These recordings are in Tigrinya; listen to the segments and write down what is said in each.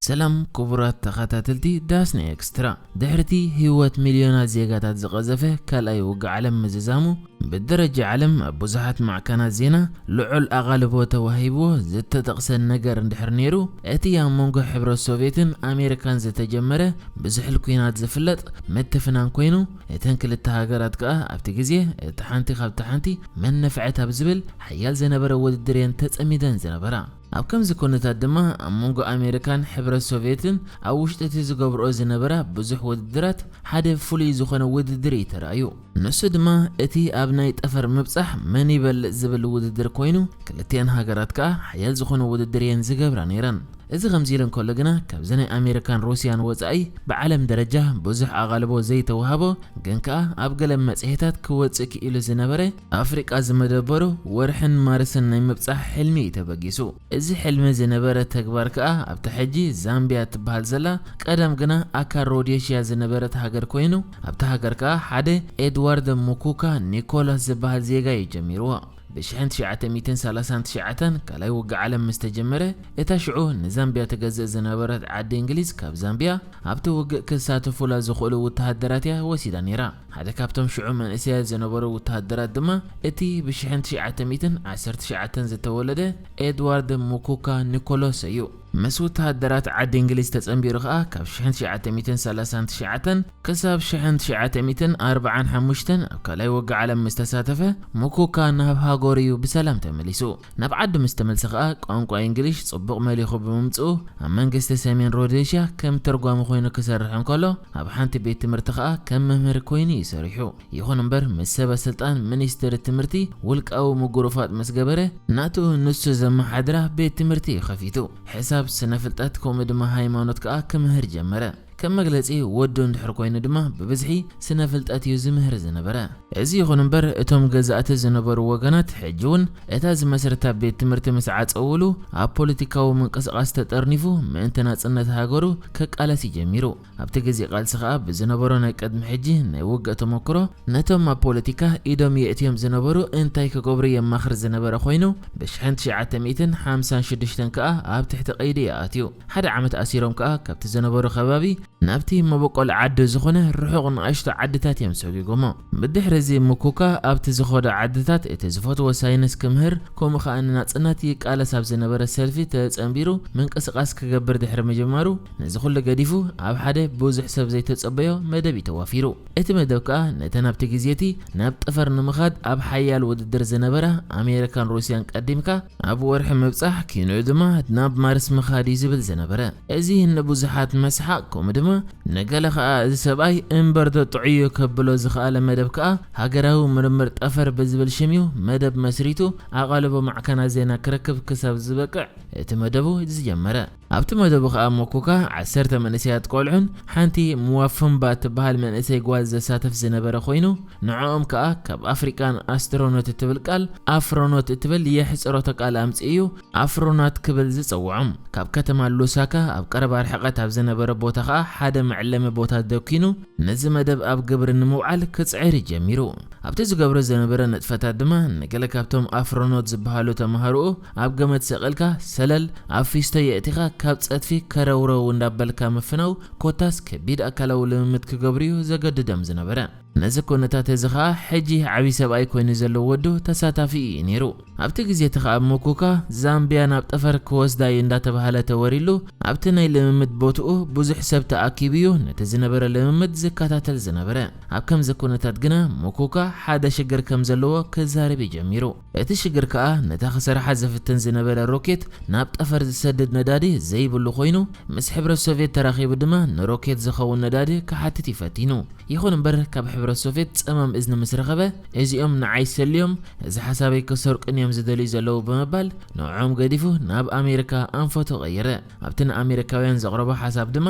ሰላም ክቡራት ተኸታተልቲ ዳስና ኤክስትራ። ድሕርቲ ህይወት ሚልዮናት ዜጋታት ዝቐዘፈ ካልኣይ ውግእ ዓለም ምዝዛሙ፣ ብደረጃ ዓለም ኣብ ብዙሓት ማዕከናት ዜና ልዑል ኣቓልቦ ተዋሂብዎ ዝተጠቕሰ ነገር እንድሕር ነይሩ፣ እቲ ኣብ መንጎ ሕብረት ሶቭየትን ኣሜሪካን ዝተጀመረ ብዝሕል ኲናት ዝፍለጥ ምትፍናን ኮይኑ፣ እተን ክልተ ሃገራት ከኣ ኣብቲ ግዜ እቲ ሓንቲ ካብቲ ሓንቲ መነፍዐት ኣብ ዝብል ሓያል ዝነበረ ውድድር እየን ተጸሚደን ዝነበራ። ኣብ ከምዚ ኩነታት ድማ ኣብ መንጎ ኣሜሪካን ሕብረት ሶቭየትን ኣብ ውሽጢ እቲ ዝገብርኦ ዝነበራ ብዙሕ ውድድራት ሓደ ፍሉይ ዝኾነ ውድድር እዩ ተራእዩ። ንሱ ድማ እቲ ኣብ ናይ ጠፈር ምብጻሕ መን ይበልጽ ዝብል ውድድር ኮይኑ፣ ክልቲኣን ሃገራት ከኣ ሓያል ዝኾነ ውድድር እየን ዝገብራ ነይረን። እዚ ከምዚ ኢሉ እንከሎ ግና፣ ካብዚ ናይ ኣሜሪካን ሩስያን ወጻኢ ብዓለም ደረጃ ብዙሕ ኣቓልቦ ዘይተዋህቦ፣ ግን ከኣ ኣብ ገለ መጽሔታት ክወጽእ ክኢሉ ዝነበረ ኣፍሪቃ ዝመደበሩ ወርሕን ማርስን ናይ ምብጻሕ ሕልሚ እዩ ተበጊሱ። እዚ ሕልሚ ዝነበረ ተግባር ከኣ ኣብታ ሕጂ ዛምቢያ ትበሃል ዘላ፣ ቀደም ግና ኣካል ሮዴሽያ ዝነበረት ሃገር ኮይኑ፣ ኣብታ ሃገር ከኣ ሓደ ኤድዋርድ ሙኩካ ኒኮላስ ዝበሃል ዜጋ እዩ ጀሚርዎ። ብ ሽሕን ትሽዓተ ሚእትን ሰላሳን ትሽዓተን ካልኣይ ውግእ ዓለም ምስ ተጀመረ፣ እታ ሽዑ ንዛምቢያ ትገዝእ ዝነበረት ዓዲ እንግሊዝ ካብ ዛምቢያ ኣብቲ ውግእ ክሳተፉላ ዝኽእሉ ወተሃደራት እያ ወሲዳ ነይራ። ሓደ ካብቶም ሽዑ መንእሰያት ዝነበሩ ወተሃደራት ድማ እቲ ብ ሽሕን ትሽዓተ ሚእትን ዓሰርተ ትሽዓተን ዝተወለደ ኤድዋርድ ሙኩካ ኒኮሎስ እዩ። ምስ ወተሃደራት ዓዲ እንግሊዝ ተጸንቢሩ ከኣ ካብ ሽሕን ትሽዓተ ሚእትን ሰላሳን ትሽዓተን ክሳብ ሽሕን ትሽዓተ ሚእትን ኣርባዓን ሓሙሽተን ኣብ ካልኣይ ውግእ ዓለም ምስ ተሳተፈ፣ ሙኩካ ናብ ሃገሩ እዩ ብሰላም ተመሊሱ። ናብ ዓዱ ምስ ተመልሰ ከኣ ቋንቋ እንግሊሽ ጽቡቕ መሊኹ ብምምጽኡ፣ ኣብ መንግስቲ ሰሜን ሮዴሽያ ከም ተርጓሚ ኮይኑ ክሰርሕ እንከሎ፣ ኣብ ሓንቲ ቤት ትምህርቲ ከኣ ከም መምህር ኮይኑ እዩ ሰሪሑ። ይኹን እምበር፣ ምስ ሰበ ስልጣን ሚኒስትሪ ትምህርቲ ውልቃዊ ምጉርፋጥ ምስ ገበረ፣ ናቱ ንሱ ዘመሓድራ ቤት ትምህርቲ እዩ ከፊቱ። ሕሳብ፣ ስነ ፍልጠት፣ ከምኡ ድማ ሃይማኖት ከኣ ክምህር ጀመረ። ከም መግለጺ፣ ወዱ እንድሕር ኮይኑ ድማ ብብዝሒ ስነ ፍልጠት እዩ ዝምህር ዝነበረ። እዚ ይኹን እምበር፣ እቶም ገዛእቲ ዝነበሩ ወገናት ሕጂ እውን እታ ዝመስረታ ቤት ትምህርቲ ምስ ዓጸውሉ፣ ኣብ ፖለቲካዊ ምንቅስቓስ ተጠርኒፉ ምእንቲ ናጽነት ሃገሩ ክቃለስ እዩ ጀሚሩ። ኣብቲ ግዜ ቃልሲ ከኣ ብዝነበሮ ናይ ቅድሚ ሕጂ ናይ ውግእ ተመክሮ፣ ነቶም ኣብ ፖለቲካ ኢዶም የእትዮም ዝነበሩ እንታይ ክገብሩ የማኽር ዝነበረ ኮይኑ፣ ብሽሕን ትሽዓተ ሚእትን ሓምሳን ሽዱሽተን ከኣ ኣብ ትሕቲ ቀይዲ እዩ ኣትዩ። ሓደ ዓመት ኣሲሮም ከኣ ካብቲ ዝነበሮ ከባቢ ናብቲ መበቆል ዓዲ ዝኾነ ርሑቕ ንኣሽቱ ዓድታት እዮም ሰጒጎሞ። ብድሕሪ እዚ ሙኩካ ኣብቲ ዝኸዶ ዓድታት እቲ ዝፈትዎ ሳይንስ ክምህር፣ ከምኡ ከኣ ንናጽነት ይቃለስ ኣብ ዝነበረ ሰልፊ ተጸንቢሩ ምንቅስቓስ ክገብር ድሕሪ ምጅማሩ፣ ነዚ ኩሉ ገዲፉ ኣብ ሓደ ብዙሕ ሰብ ዘይተጸበዮ መደብ እዩ ተዋፊሩ። እቲ መደብ ከኣ ነተን ኣብቲ ግዜ እቲ ናብ ጠፈር ንምኻድ ኣብ ሓያል ውድድር ዝነበራ ኣሜሪካን ሩስያን ቀዲምካ ኣብ ወርሒ ምብጻሕ፣ ኪንኡ ድማ ናብ ማርስ ምኻድ እዩ ዝብል ዝነበረ። እዚ ንብዙሓት መስሓቕ፣ ከምኡ ድማ ንገለ ከኣ እዚ ሰብኣይ እምበር ዶ ጥዑይ እዩ ከብሎ ዝኸኣለ መደብ ከኣ ሃገራዊ ምርምር ጠፈር ብዝብል ሽም እዩ መደብ መስሪቱ ኣቓልቦ ማዕከናት ዜና ክረክብ ክሳብ ዝበቅዕ እቲ መደቡ ዝጀመረ። ኣብቲ መደቡ ከኣ መኩካ ዓሰርተ መንእሰያት ቆልዑን ሓንቲ ሙዋፍምባ እትበሃል መንእሰይ ጓል ዘሳተፍ ዝነበረ ኮይኑ፣ ንዕኦም ከኣ ካብ ኣፍሪቃን ኣስትሮኖት እትብል ቃል ኣፍሮኖት እትብል የሕጽሮተ ቃል ኣምጺኡ እዩ ኣፍሮናት ክብል ዝጸውዖም። ካብ ከተማ ሉሳካ ኣብ ቀረባ ርሕቀት ኣብ ዝነበረ ቦታ ከኣ ሓደ መዕለሚ ቦታ ደኪኑ፣ ነዚ መደብ ኣብ ግብሪ ንምውዓል ክጽዕር እዩ ጀሚሩ። ኣብቲ ዝገብሮ ዝነበረ ንጥፈታት ድማ ንገለ ካብቶም ኣፍሮኖት ዝበሃሉ ተማሃሮኡ ኣብ ገመድ ሰቒልካ ሰለል ኣብ ፊስቶ የእቲኻ ካብ ጸድፊ ከረውረው እንዳበልካ ምፍናው፣ ኮታስ ከቢድ ኣካላዊ ልምምድ ክገብሩ እዩ ዘገድዶም ዝነበረ። ነዚ ኩነታት እዚ ኸኣ ሕጂ ዓቢ ሰብኣይ ኮይኑ ዘሎ ወዱ ተሳታፊ እዩ ነይሩ። ኣብቲ ግዜ እቲ ኸኣ መኩካ ዛምቢያ ናብ ጠፈር ክወስዳ እዩ እንዳተባሃለ ተወሪሉ፣ ኣብቲ ናይ ልምምድ ቦትኡ ብዙሕ ሰብ ተኣኪቡ እዩ ነቲ ዝነበረ ልምምድ ዝከታተል ዝነበረ። ኣብ ከምዚ ኩነታት ግና መኩካ ሓደ ሽግር ከም ዘለዎ ክዛረብ እዩ ጀሚሩ። እቲ ሽግር ከኣ ነታ ክሰርሓ ዝፍትን ዝነበረ ሮኬት ናብ ጠፈር ዝሰድድ ነዳዲ ዘይብሉ ኮይኑ፣ ምስ ሕብረት ሶቭየት ተራኺቡ ድማ ንሮኬት ዝኸውን ነዳዲ ክሓትት እዩ ፈቲኑ። ይኹን እምበር፣ ካብ ሕብረት ሶቭየት ጸማም እዝኒ ምስ ረኸበ፣ "እዚኦም ንዓይ ሰልዮም፣ እዚ ሓሳበይ ክሰርቁኒ እዮም ዝደልዩ ዘለዉ" ብምባል ንዕኦም ገዲፉ ናብ ኣሜሪካ ኣንፈቱ ቀየረ። ኣብቲ ንኣሜሪካውያን ዘቕረቦ ሓሳብ ድማ፣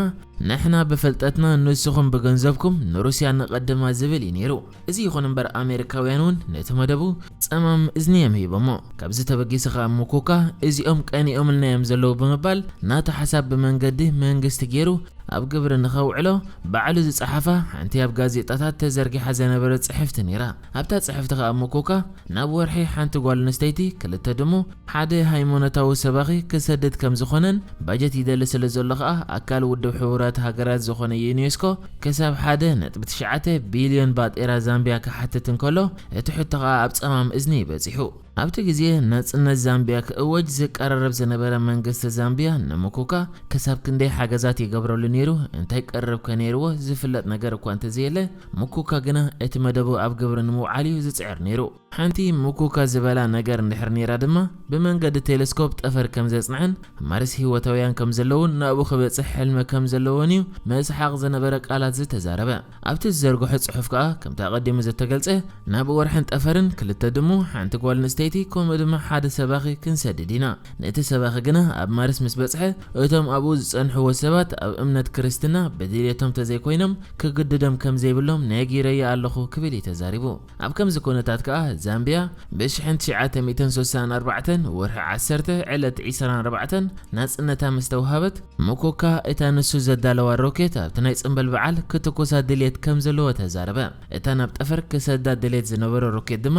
"ንሕና ብፍልጠትና፣ ንስኹም ብገንዘብኩም ንሩስያ ንቐድማ" ዝብል እዩ ነይሩ። እዚ ይኹን እምበር፣ ኣሜሪካውያን እውን ነቲ መደቡ ጸማም እዝኒ እዮም ሂቦሞ። ካብዚ ተበጊሱ ከኣ ሙኩካ፣ "እዚኦም ቀኒኦምልና እዮም ዘለዉ" ብምባል ናቱ ሓሳብ ብመንገዲ መንግስቲ ገይሩ ኣብ ግብሪ ንኸውዕሎ ባዕሉ ዝጸሓፋ ሓንቲ ኣብ ጋዜጣታት ተዘርጊሓ ዝነበረት ጽሕፍቲ ነይራ። ኣብታ ጽሕፍቲ ከኣ ሙኩካ ናብ ወርሒ ሓንቲ ጓል ኣንስተይቲ፣ ክልተ ድሙ፣ ሓደ ሃይማኖታዊ ሰባኺ ክሰድድ ከም ዝኾነን ባጀት ይደሊ ስለ ዘሎ ከኣ ኣካል ውድብ ሕቡራት ሃገራት ዝኾነ ዩኔስኮ ክሳብ ሓደ ነጥቢ ትሽዓተ ቢልዮን ባጤራ ዛምቢያ ክሓትት እንከሎ፣ እቲ ሕቶ ከኣ ኣብ ጸማም እዝኒ በጺሑ። ኣብቲ ግዜ ናጽነት ዛምቢያ ክእወጅ ዝቀራረብ ዝነበረ መንግስቲ ዛምቢያ ንሙኩካ ክሳብ ክንደይ ሓገዛት ይገብረሉ ነይሩ፣ እንታይ ቀረብ ከ ነይርዎ ዝፍለጥ ነገር እኳ እንተዘየለ፣ ሙኩካ ግና እቲ መደቡ ኣብ ግብሪ ንምውዓል እዩ ዝጽዕር ነይሩ። ሓንቲ ሙኩካ ዝበላ ነገር እንድሕር ነይራ ድማ፣ ብመንገዲ ቴሌስኮፕ ጠፈር ከም ዘጽንዐን ማርስ ህይወታውያን ከም ዘለውን ናብኡ ክበጽሕ ሕልሚ ከም ዘለዎን እዩ መስሓቕ ዝነበረ ቃላት ዝተዛረበ። ኣብቲ ዝዘርግሖ ጽሑፍ ከኣ፣ ከምቲ ኣቐዲሙ ዝተገልጸ፣ ናብ ወርሕን ጠፈርን ክልተ ድሙ፣ ሓንቲ ጓል ኣንስተይቲ፣ ከምኡ ድማ ሓደ ሰባኺ ክንሰድድ ኢና። ነቲ ሰባኺ ግና ኣብ ማርስ ምስ በጽሐ፣ እቶም ኣብኡ ዝጸንሕዎ ሰባት ኣብ እምነት ክርስትና ብድልየቶም ተዘይኮይኖም ክግድዶም ከም ዘይብሎም ነጊረዮ ኣለኹ ክብል እዩ ተዛሪቡ። ኣብ ከምዚ ኩነታት ከኣ ዛምቢያ ብሽሕን ትሽዓተ ሚእትን ስሳን ኣርባዕተን ወርሒ ዓሰርተ ዕለት ዒስራን ኣርባዕተን ናጽነታ ምስ ተዋሃበት፣ ሙኮካ እታ ንሱ ዘዳለዋ ሮኬት ኣብቲ ናይ ጽምብል በዓል ክትኩሳ ድልየት ከም ዘለዎ ተዛረበ። እታ ናብ ጠፈር ክሰዳ ድልየት ዝነበሮ ሮኬት ድማ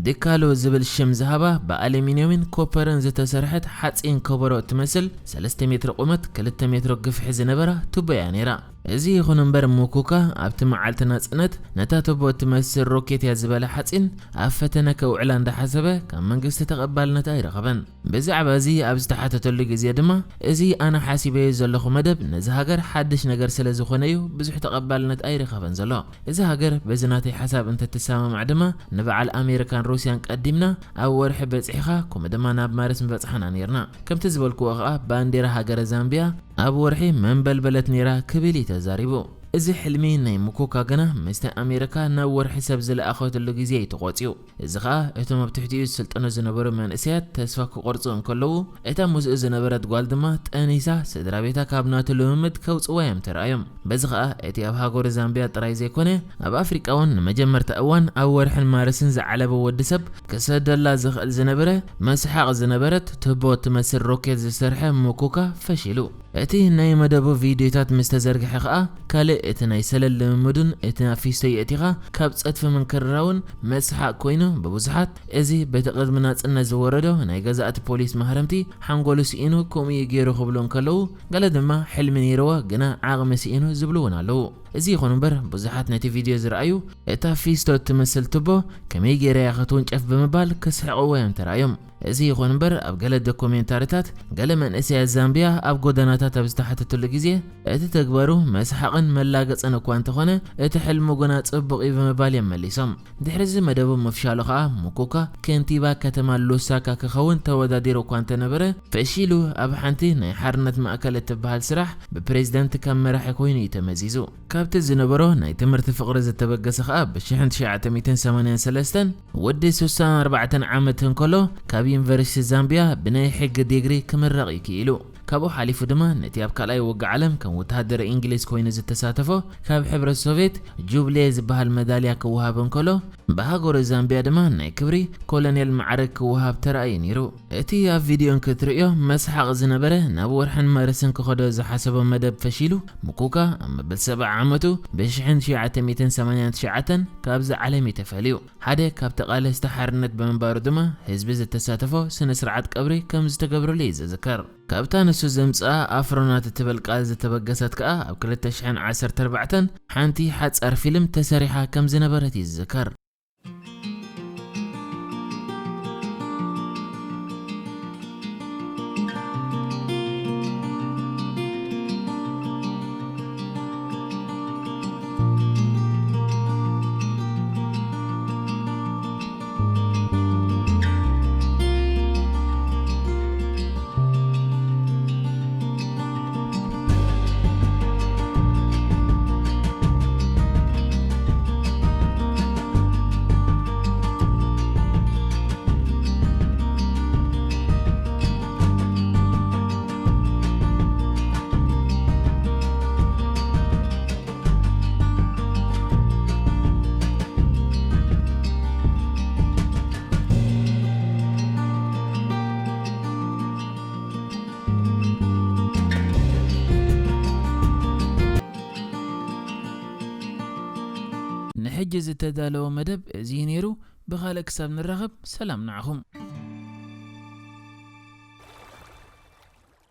ዲካሎ ዝብል ሽም ዝሃባ ብኣሉሚንዮምን ኮፐርን ዝተሰርሐት ሓጺን ከበሮ እትመስል ሰለስተ ሜትሮ ቁመት ክልተ ሜትሮ ግፍሒ ዝነበራ ቱቦ እያ ነይራ። እዚ ይኹን እምበር ሙኩካ ኣብቲ መዓልቲ ናጽነት ነታ ቱቦ እትመስል ሮኬት እያ ዝበለ ሓጺን ኣብ ፈተነ ከውዕላ እንዳሓሰበ ካብ መንግስቲ ተቐባልነት ኣይረኸበን። ብዛዕባ እዚ ኣብ ዝተሓተተሉ ግዜ ድማ፣ "እዚ ኣነ ሓሲበዮ ዘለኹ መደብ ነዚ ሃገር ሓድሽ ነገር ስለ ዝኾነ እዩ ብዙሕ ተቐባልነት ኣይረኸበን ዘሎ። እዚ ሃገር በዚ ናተይ ሓሳብ እንተትሰማማዕ ድማ ንበዓል ኣሜሪካን ሩስያን ቀዲምና ኣብ ወርሒ በጺሕኻ ከምኡ ድማ ናብ ማርስ ምበጽሓና ነይርና። ከምቲ ዝበልክዎ ኸኣ ባንዴራ ሃገረ ዛምቢያ ኣብ ወርሒ መንበልበለት ነይራ" ክብል እዩ ተዛሪቡ። እዚ ሕልሚ ናይ ሙኩካ ግና ምስቲ ኣሜሪካ ናብ ወርሒ ሰብ ዝለኣኸትሉ ግዜ እዩ ተቖጽዩ። እዚ ኸኣ እቶም ኣብ ትሕቲኡ ዝስልጥኑ ዝነበሩ መንእሰያት ተስፋ ክቖርጹ እንከለዉ፣ እታ ምስኡ ዝነበረት ጓል ድማ ጠኒሳ ስድራ ቤታ ካብ ናቱ ልምምድ ከውጽዋ እዮም ተራእዮም። በዚ ኸኣ እቲ ኣብ ሃገሩ ዛምቢያ ጥራይ ዘይኮነ ኣብ ኣፍሪቃ እውን ንመጀመርታ እዋን ኣብ ወርሕን ማርስን ዝዓለበ ወዲ ሰብ ክሰደላ ዝኽእል ዝነበረ መስሓቕ ዝነበረት ቱቦ እትመስል ሮኬት ዝሰርሐ ሙኩካ ፈሺሉ። እቲ ናይ መደቡ ቪድዮታት ምስ ተዘርግሐ ኸኣ፣ ካልእ እቲ ናይ ሰለል ልምምዱን እቲ ናብ ፊስቶ የእቲኻ ካብ ጸድፊ ምንክርራውን መስሓቕ ኮይኑ ብብዙሓት፣ እዚ በቲ ቅድሚ ናጽነት ዝወረዶ ናይ ገዛእቲ ፖሊስ ማህረምቲ ሓንጎሉ ስኢኑ ከምኡ እዩ ገይሩ ክብሉ እንከለዉ፣ ገለ ድማ ሕልሚ ነይርዎ ግና ዓቕሚ ስኢኑ ዝብሉ እውን ኣለዉ። እዚ ይኹን እምበር ብዙሓት ነቲ ቪድዮ ዝረኣዩ እታ ፊስቶ እትመስል ቱቦ ከመይ ገይራ እያ ክትውንጨፍ ብምባል ክስሕቕዎ እዮም ተራእዮም። እዚ ይኹን እምበር ኣብ ገለ ዶኩሜንታሪታት ገለ መንእሰያት ዛምቢያ ኣብ ጎደናታት ኣብ ዝተሓተትሉ ግዜ እቲ ተግባሩ መስሓቕን መላገጽን እኳ እንተኾነ እቲ ሕልሙ ግና ጽቡቕ እዩ ብምባል እዮም መሊሶም። ድሕሪ እዚ መደቡ ምፍሻሉ ኸኣ ሙኩካ ከንቲባ ከተማ ሉሳካ ክኸውን ተወዳዲሩ እኳ እንተነበረ ፈሺሉ ኣብ ሓንቲ ናይ ሓርነት ማእከል እትበሃል ስራሕ ብፕሬዝደንት ከም መራሒ ኮይኑ እዩ ተመዚዙ። ካብቲ ዝነበሮ ናይ ትምህርቲ ፍቕሪ ዝተበገሰ ኸኣ ብሽሕን ትሽዓተ ሚእትን ሰማንያን ሰለስተን ወዲ ስሳን ኣርባዕተን ዓመት እንከሎ ካብ ዩኒቨርሲቲ ዛምቢያ ብናይ ሕጊ ዲግሪ ክምረቕ እዩ ክኢሉ። ካብኡ ሓሊፉ ድማ ነቲ ኣብ ካልኣይ ውግእ ዓለም ከም ወተሃደር እንግሊዝ ኮይኑ ዝተሳተፎ ካብ ሕብረት ሶቭየት ጁብሌ ዝበሃል መዳልያ ክወሃብ እንከሎ ብሃገሩ ዛምቢያ ድማ ናይ ክብሪ ኮሎኔል ማዕረግ ክወሃብ ተራእዩ ነይሩ። እቲ ኣብ ቪድዮ እንክትርእዮ መስሓቕ ዝነበረ ናብ ወርሕን ማርስን ክኸዶ ዝሓሰቦ መደብ ፈሺሉ፣ ሙኩካ ኣብ መበል ሰብዓ ዓመቱ ብሽሕን ትሽዓተ ሚእትን ሰማንያን ትሽዓተን ካብዚ ዓለም እዩ ተፈልዩ። ሓደ ካብ ተቓለስቲ ሓርነት ብምንባሩ ድማ ህዝቢ ዝተሳተፎ ስነ ስርዓት ቀብሪ ከም ዝተገብረሉ እዩ ዝዝከር። ካብታ ንሱ ዘምጽኣ ኣፍሮናት እትብል ቃል ዝተበገሰት ከኣ ኣብ ክልተ ሽሕን ዓሰርተ ኣርባዕተን ሓንቲ ሓጻር ፊልም ተሰሪሓ ከም ዝነበረት እዩ ዝዝከር። ሕጂ ዝተዳለወ መደብ እዚ ነይሩ። ብኻልእ ክሳብ ንራኸብ ሰላም ንዓኹም።